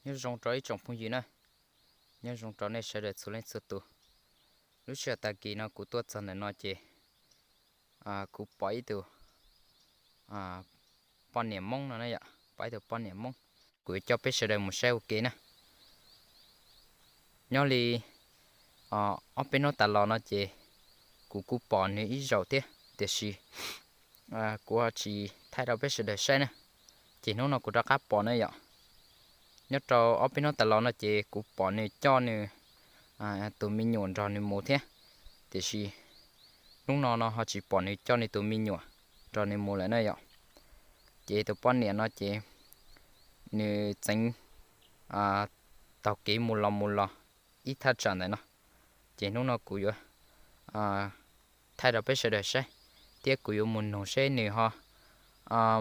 Nyob zoo rau ib tsoom phooj ywg na, nyob zoo rau nej sawv daws txhua leej txhua tus. Lub sij hawm tag kis no kuv tuaj txog ntawm no ces kuv pom ib tug poj niam Hmoob no na yom, pom ib tug poj niam Hmoob. Kuv yuav coj peb sawv daws mus saib ua ke na. Nyob li ob peb hnub tas los no ces kuv kuj pom nws ib zaug thiab, tiam sis kuv ho tsis thaij rau peb sawv daws saib na. Ces hnub no kuv rov qab pom na yom. Nyob rau ob peb hnub tas los no ces kuv pom nws coj nws tus me nyuam nrog nws mus thiab, tiam sis hnub no no ho tsis pom nws coj nws tus me nyuam nrog nws mus lawm na yom. Ces tus poj niam no ces nws txeev taug kev mus los mus los ib thaj tsam ntawm no. Ces hnub no kuv yuav thaij rau peb sawv daws saib, thiab kuv yuav mus nug seb nws ho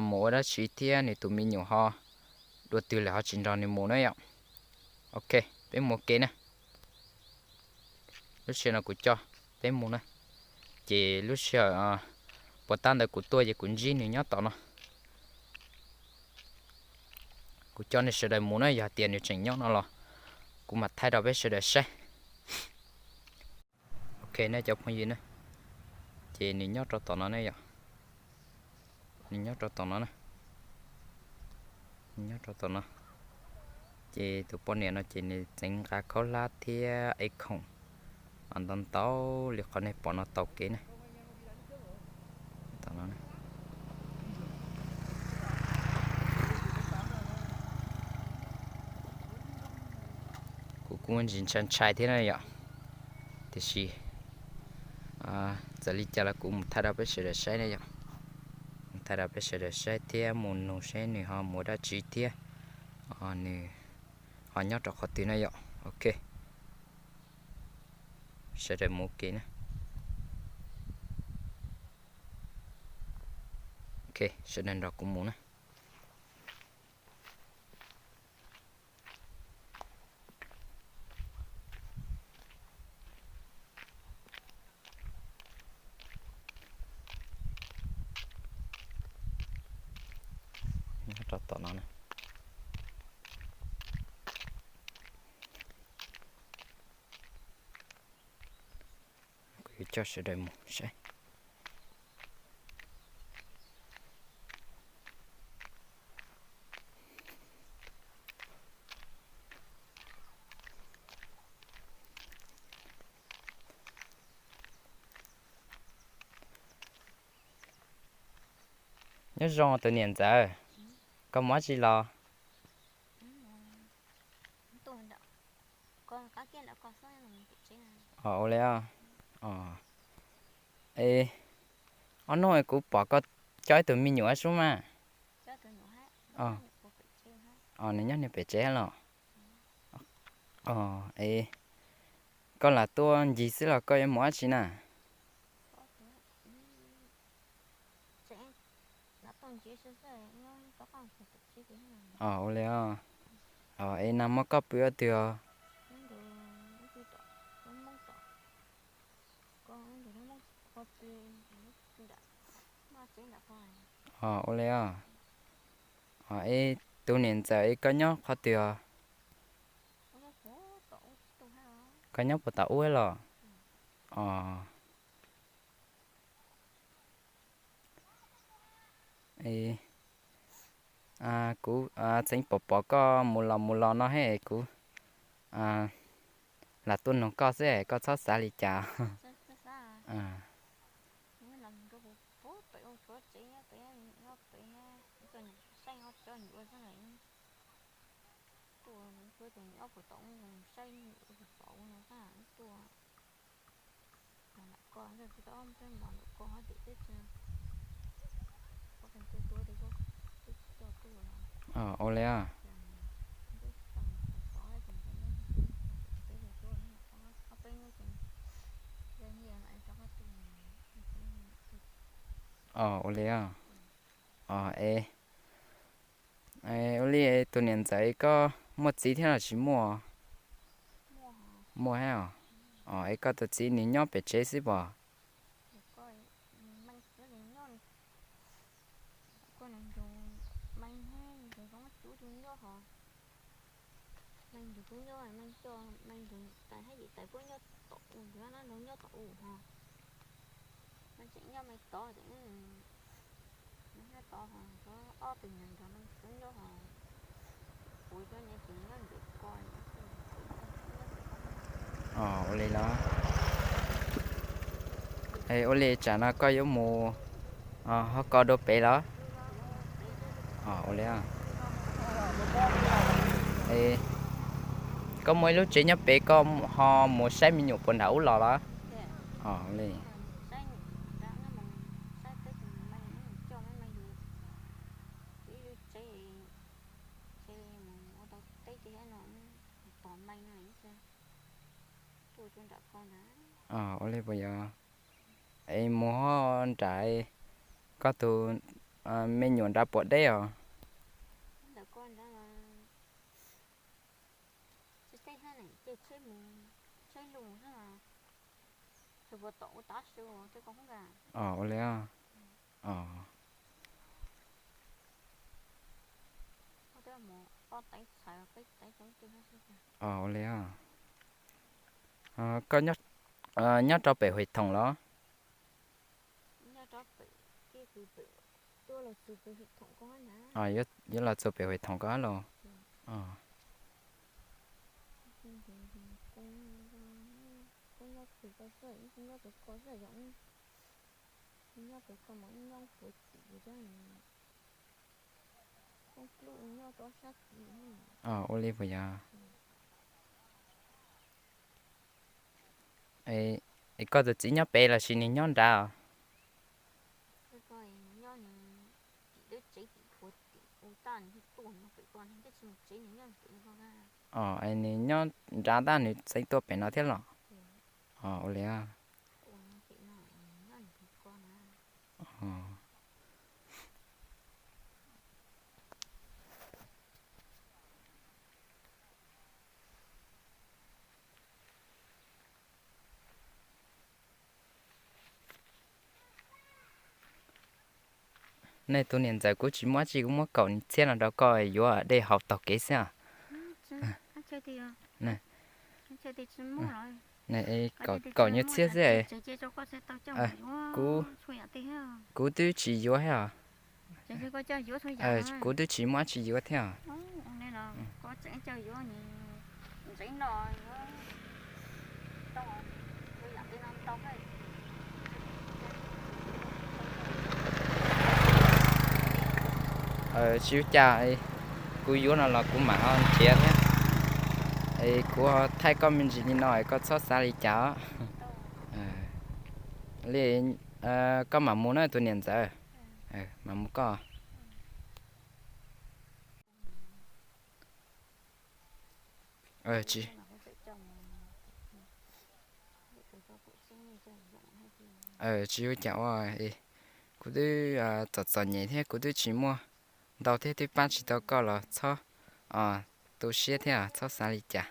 mus ua dab tsi thiab nws tus me nyuam ho dua twg lawm ho tsis nrog nws mus na yom. Ok, peb mus ua ke na. Lub sij hawm no kuv coj peb mus na, ces lub sij hawm puas tab ntawd kuv tuaj ces kuv ntsib nws nyob tom no. Kuv coj nej sawv daws mus na, yog tias nws tseem nyob no los kuv mam thaij rau peb sawv daws saib. Ok ne cov phooj ywg na, ces nws nyob rau tom no ne yom. Nws nyob rau tom no na, nws nyob rau tom no. Ces tus poj niam no ces nws txeev nqa khaub hlab thiab ev khoom ntau ntau li qhov nej pom no taug kev na. Kuv kuj ntsis ntshai ntshai thiab na yom, tiam sis txawm li cas los kuv mus thaij rau peb sawv daws saib na yom. Mus thaij rau peb sawv daws saib thiab mus nug seb nws ho mus dab tsi thiab nws ho nyob rau qhov twg na yom. Ok, sawv daws mus ua ke na. Ok, sawv daws nrog kuv mus na. Nyob rau tom no na. Kuv yuav coj sawv daws mus saib. Nyob zoo tus niam ntxawm, koj mus dab tsi los? Ua li os. Es ob hnub kuv pom koj coj ib tug me nyuam sub mas. Nws nyob nws pem tsev los? Es koj lam tuaj ncig xwb los koj yuav mus dab tsi na? Ua li os. Es nag hmo koj pw ua twg os? Ua li os. Es tus niam ntxawm es koj nyob qhov twg os? Koj nyob puas tom ub los? Kuv txeev pom pom koj mus los mus los no he, kuv lam tuaj nug koj xwb, koj txhob xav li cas. Ua li os. Ua li os. Es ua li tus niam ntxawm koj muaj txiv thiab los tsis muaj? Muaj thiab os. Es koj tus txiv nws nyob pem tsev xwb pom? Ua li os. Es koj tus niam ntxawm koj muaj txiv thiab los tsis muaj? Meej ntug kuj nyob, meej coj meej ntug tais hab yim tais puab nyob tom u, nrug nab nrug nyob tom u ho. Meej tseem nyob meej tod, nyob tod ho, ob tug neeg nrog meej kuj nyob ho. Kuv cov niam tseem nyob ntawm ko. Ua li los. Ua li tsam no koj yuav mus ho ko dua pem los? Ua li. Koj muaj ib lub tsev nyob pem, koj ho mus saib me nyuam puas nram ub los los? Ua li. Ua li puas yog? Es mus ho nram koj tus me nyuam nrad puas deb os? Ua li. Ua li. Koj nyob rau pem Huam Thoom los? Yuav los txug pem Huam Thoom koj los. Ua li puas yog? Es koj tus txiv nyob pem los sis nws nyob nrad? Nws nyob nrad tab nws txeev tuaj pem no thiab los? Ua li. Nej tus niam ntxawm, kuv tsis muaj dab tsi, kuv muab kaum txhiab no rau koj yuav dej haus taug kev xwb. Kaum nyuag txhiab xwb. Kuv twb tsis yuav thiab os. Kuv twb tsis muaj dab tsi yuav thiab os. Tsis ua cas, kuv yuav no los kuv mam ho nrhiav thiab. Es kuv ho thaij koj me ntsis li no es koj txhob xav li cas os. Li, koj mam mus na tus niam ntxawm. Mam mus koj. Tsis ua cas ua, kuv twb txom txom nyem thiab kuv twb tsis muaj ntau thiab, twb pab tsis tau koj los txhob tu siab thiab txhob xav li cas.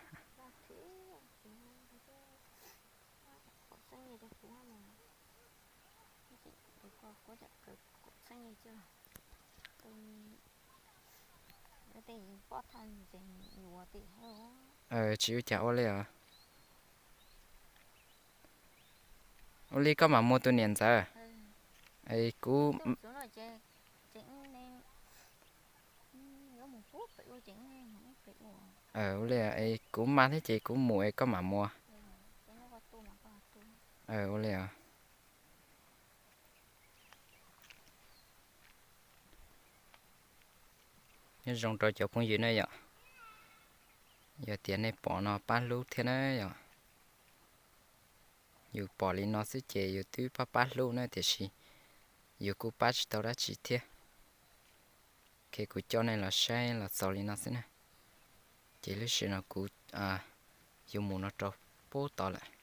Tsis ua cas ua li os. Ua li koj mam mus tus niam ntxawm. Kuv, ua li, kuv mas thiab ces kuv mus es koj mam mus. Ua li os. Nyob zoo rau cov phooj ywg na yom. Yog tias nej pom no pab hlub thiab na yom. Yus pom li no xwb ces yus twb pab pab hlub na, tiam sis yus kuj pab tsis tau dab tsi thiab. Ces kuv coj nej los saib los txaus li no xwb na. Ces lub sij no kuv yuav mus no rau pub tod lawm.